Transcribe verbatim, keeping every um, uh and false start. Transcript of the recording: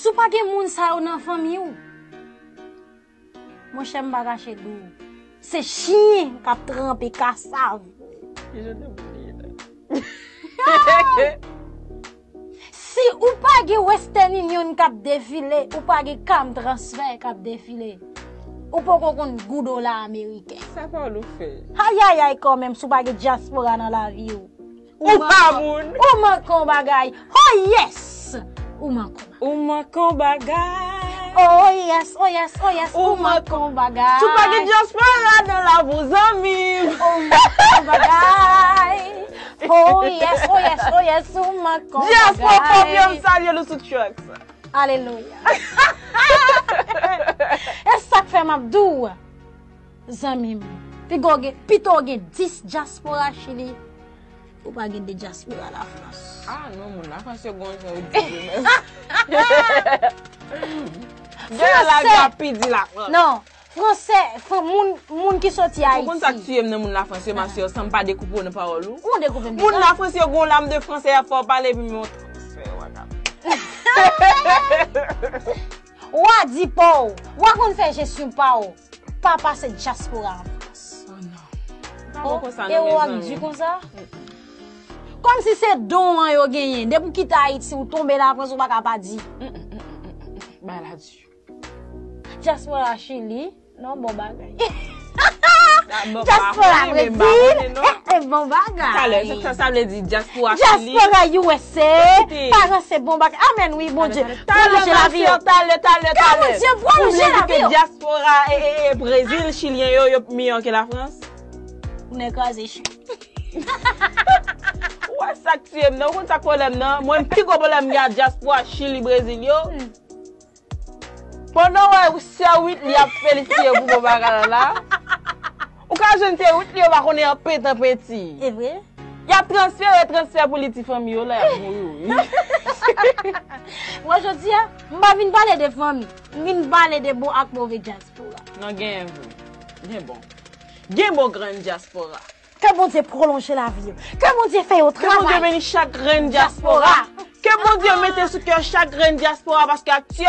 Si w pa gen moun sa yo nan fanmi w, monchè, m pa kache di w, se chen k ap tranpe kasav. Kijan te bliye la? Si ou pa gen Western Union k ap defile, ou pa gen Cam Transfer k ap defile, ou poko konn gou dola ameriken. Sa pa w fè. Ayayay, kanmenm, si w pa gen dyaspora nan lavi w. Ou pa moun. Ou manke yon bagay. Oh yes! Ou manke yon bagay. Ou manke yon bagay. Oh yes, oh yes, oh yes. Ou manke yon bagay. Si w pa gen dyaspora nan lavi w, zanmi m. Ou manke yon bagay. Oh yes, oh yes, oh yes, ou manke yon bagay. Dyaspora, fò byen m salye nou sou tracks. Alelouya. E sa k fè m ap di w, zanmi m, piga w gen, pito w gen dis dyaspora Chili, ou pa gen de dyaspora Lafrans. Ah non, moun Lafrans yo gon jan yo di tou menm. Gen la yo ap pi di Lafrans. Non, Fransè, fran-, moun, moun ki soti Ayiti. Ou konn sa k tiye m nan moun Lafrans yo, ma sè, san m pa dekoupe w nan pawòl ou. Ou dekoupe m deja. Moun Lafrans yo gon lam de fransè y ap fè w pale, epi men yon transfè yo pa ka. W a di pa w, w a konn fè jesyon pa w. Pa pase dyaspora an Frans. Oh non. Pa bon konsa non, mezanmi. E w ap di konsa? Kòmsi se don an yo genyen. Depi w kite Ayiti, ou tonbe Lafrans, ou pa ka pa di. Bay la di. Dyaspora Chili, non, bon bagay. Dyaspora Brezil, eh, eh, bon bagay. Talè, sa, sa vle di dyaspora Chili. Dyaspora U S A, pa ranse, bon bagay. Amèn, wi, Bondye. Pwolonje lavi yo. Talè, talè, talè. Ke Bondye pwolonje lavi yo. Ou vle di ke dyaspora, eh, eh, eh, Brezil, chilyen yo, yo miyò ke Lafrans? Ou nèg kraze chou. Ou wè sa k tiye m nan, ou konn sa k pwoblèm nan? Mwen, pi gwo pwoblèm m gen ak dyaspora Chili, Brezil yo. Pandan w wè sè Whitney ap felisite yo pou bon bagay la la, ou ka jwenn sè Whitney yo pa konnen anpetan penti. E vre? Y ap transfere, transfè pou li ti fanmi yo la, y ap mouri wi. Mwen jodi a, m pa vin pale de fanmi, m vin pale de bon ak move dyaspora. Non, genyen vre. Gen bon. Gen bon grenn dyaspora. Ke Bondye pwolonje lavi yo. Ke Bondye fè yo travay. Ke Bondye beni chak grenn dyaspora. Ke Bondye mete sou kè chak grenn dyaspora, paske aktyèl